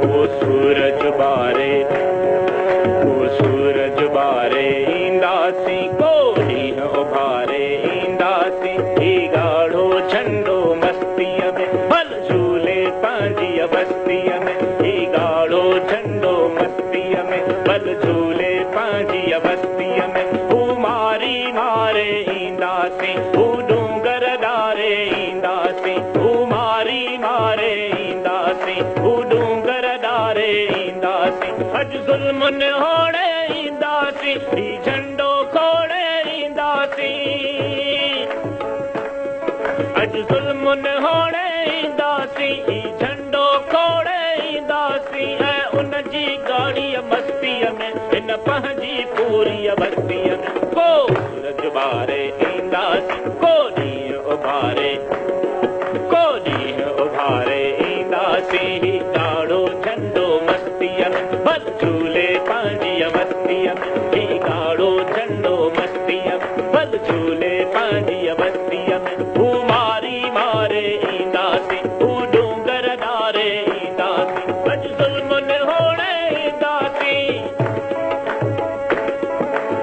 को सूरज ॿारे, को सूरज ॿारे ईंदासीं, को ॾींहुं उभारे ईंदासीं। ही ॻाढ़ो झंडो मस्तीअ में, भल झूले पंहिंजी बस्तीअ में। ही ॻाढ़ो झंडो मस्तीअ में, भल झूले पंहिंजी बस्तीअ में। हू मारी मारे ईंदासीं, हू डूंगर ॾारे ईंदासीं। हू मारी मारे ईंदासीं, हू डूंगर ॾारे ईंदासीं। अॼु ज़ुल्मुनि होणे ईंदासीं, ही झंडो खोड़े ईंदासीं। अॼु ज़ुल्मुनि होणे ईंदासीं, ही झंडो खोड़े ईंदासीं। ऐं उनजी ॻाढ़ीअ मस्तीअ में, हिन पंहिंजी पूरी बस्तीअ में। को सूरज ॿारे ईंदासीं, को ॾींहुं उभारे, को ॾींहुं उभारे ईंदासीं। ही ॻाढ़ो झंडो मस्तीअ में, भल झूले पंहिंजी मस्तीअ में। ही ॻाढ़ो झंडो मस्तीअ में, भल झूले पंहिंजी बस्तीअ में। हू मारी मारे ईंदासीं, हू डूंगर ॾारे ईंदासीं। अॼु ज़ुल्मुनि होणे ईंदासीं,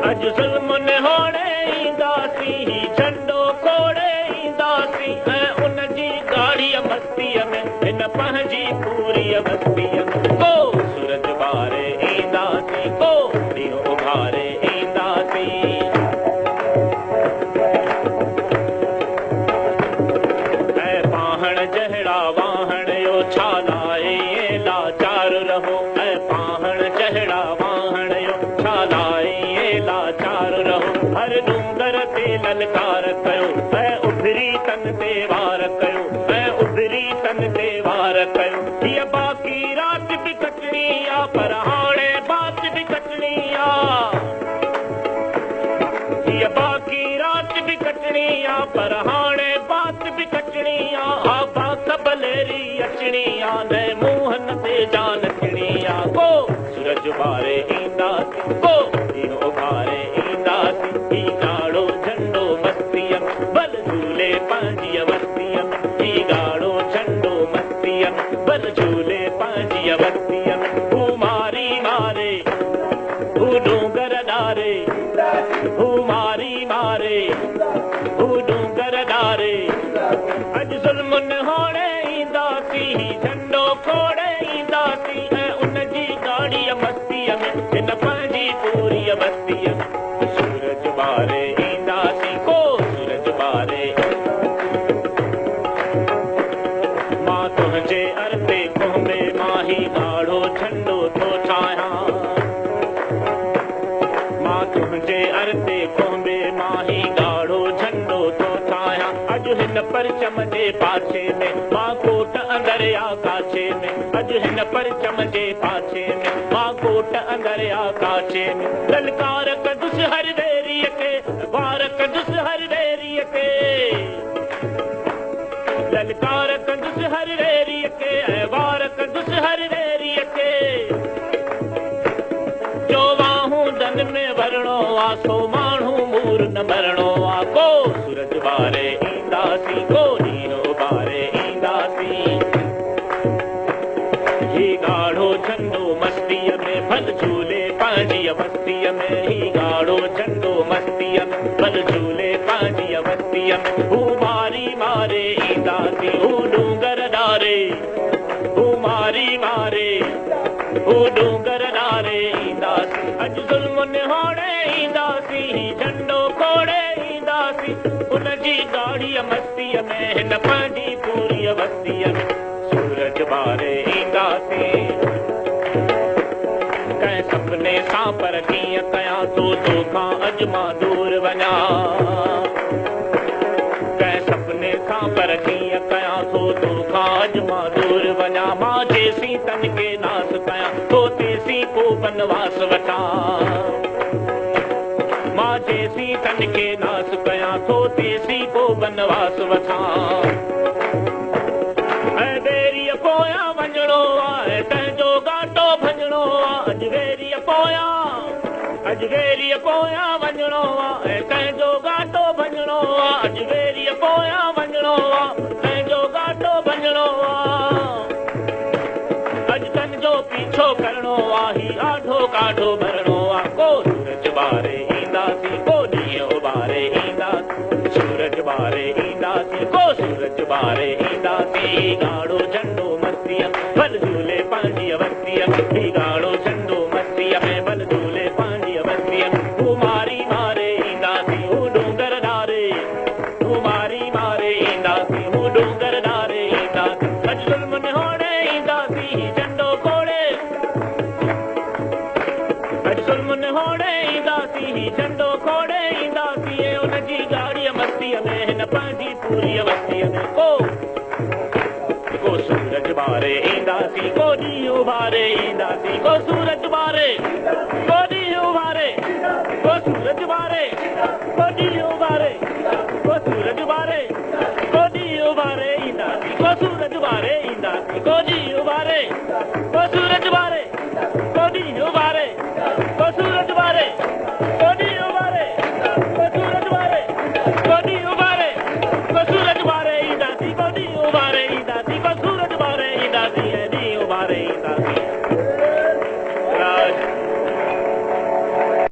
अॼु ज़ुल्मुनि होणे ईंदासीं। ही झंडो खोड़े ईंदासीं, ऐं उनजी ॻाढ़ीअ मस्तीअ में, हिन पंहिंजी पूरी बस्तीअ में। को सूरज ॿारे ईंदासीं, को ॾींहुं उभारे ईंदासीं। ऐं पाहण जहिड़ा वाहण यो छा लाइ लाचार रहो। ऐं पाहण जहिड़ा वाहण यो छा लाइ लाचार रहो। हर डूंगर ते ललकार कयो, ऐं उभरी तन ते वार कयो, ऐं उभरी तन ते वार कयो। हीअ बाक़ी राति बि कटणी आहे, पर हाणे बात बि कटणी आहे। हीअ बाक़ी राति बि कटणी आहे, पर हाणे बात बि कटणी आहे। हा बाक बलेरी अचणी आहे, न मुंहनि ते जान थियणी आहे। को सूरज ॿारे ईंदासीं, को ॾींहुं उभारे ईंदासीं। ही ॻाढ़ो झंडो मस्तीअ में, भल झूले पंहिंजी बस्तीअ में। ही ॻाढ़ो झंडो मस्तीअ में, भल झूले पंहिंजी बस्तीअ में। हू मारी मारे, हू डूंगर ॾारे। हू मारी मारे, हू डूंगर ॾारे। अॼु ज़ुल्मुनि होणे ईंदासीं, ही झंडो खोड़े ईंदासीं। ऐं उनजी ॻाढ़ीअ मस्तीअ में, हिन पंहिंजी पूरी बस्तीअ में। सूरज ॿारे ईंदासीं, को सूरज ॿारे। मां तुंहिंजे अरते कुंभे मां ही ॻाढ़ो झंडो थो ठाहियां। मां तुंहिंजे अरते कुंभे मां ही ॻाढ़ो झंडो थो ठाहियां। अॼु हिन परचम जे पाछे में, मां कोट अंदरि आ काछे में। अॼु हिन परचम जे पाछे में, मां कोट अंदरि आ काछे में। ललकार कंदुसि हर वेरीअ खे, वार कंदुसि हर वेरीअ खे। ललकार कंदुसि हर वेरीअ खे, ऐं वार कंदुसि हर वेरीअ खे। जो वाहूंदनि में वरणो आहे, सो माण्हू मूर न मरणो आहे। को सूरज ॿारे ईंदासीं, को ॾींहुं उभारे ईंदासीं। ही ॻाढ़ो झंडो मस्तीअ में, भल झूले पंहिंजी बस्तीअ में। ही ॻाढ़ो झंडो मस्तीअ में, भल झूले पंहिंजी बस्तीअ में। हू मारी मारे ईंदासीं, हू डूंगर ॾारे। हू मारी मारे, हू डूंगर ॾारे ईंदासीं। अॼु ज़ुल्मुनि होणे ईंदासीं, ही झंडो खोड़े ईंदासीं। उनजी ॻाढ़ीअ मस्तीअ में, हिन पंहिंजी पूरी बस्तीअ में। सूरज ॿारे ईंदासीं। कंहिं सपने सां पर कीअं कयां थो तोखां अॼु मां दूर वञा। कंहिं सपने सां पर कीअं कयां थो तोखां अॼु मां दूर वञा। मां जेसीं तन खे नास कयां थो, तेसीं को बनवास वठां। मां जेसीं तन खे नास कयां थो, तेसीं को बनवास वठां। ऐं वेरीअ पोयां वञिणो आहे, तंहिंजो ॻाटो भञिणो आहे। अॼु वेरीअ पोयां, अॼु वेरीअ पोयां वञिणो आहे, तंहिंजो ॻाटो भञिणो आहे। अॼु वेरीअ पोयां वञिणो आहे, तंहिंजो ॻाटो भञिणो आहे। अॼु तंहिंजो مٺو ڪرڻو آ، هي آڍو ڪاڍو ڀرڻو آ. ڪو سورج ٻاري اينداسين، ڪو ڏينهن اڀاري اينداسين، سورج ٻاري اينداسين، ڪو سورج ٻاري اينداسين. ڳاڙهو جهنڊو مستيءَ ڀل جهولي پنهنجيءَ وستيءَ، هي ڳاڙهو جهنڊو مستيءَ ۾ ڀل جهولي پنهنجيءَ وستيءَ. هو ماري ماري اينداسين، هو ڏونگر ڏاري، هو ماري ماري اينداسين، هو ڏونگر ڏاري اينداسين. اڄ ظلم نهوڙي اينداسين، هي جهنڊو کوڙي، اڄ ظلم نهوڙي اينداسين، هي جهنڊو کوڙي اينداسين. ۽ ان جي ڳاڙهيءَ مستيءَ ۾ هن پنهنجي پوريءَ وستيءَ ۾ ڪو ڪو سورج ٻاري اينداسين، ڪو ڏينهن اڀاري اينداسين، ڪو سورج ٻاري، ڪو ڏينهن اڀاري، ڪو سورج ٻاري، ڪو ڏينهن اڀاري، ڪو سورج ٻاري، ڪو ڏينهن اڀاري اينداسين، ڪو سورج ٻاري اينداسين، ڪو ڏينهن اڀاري.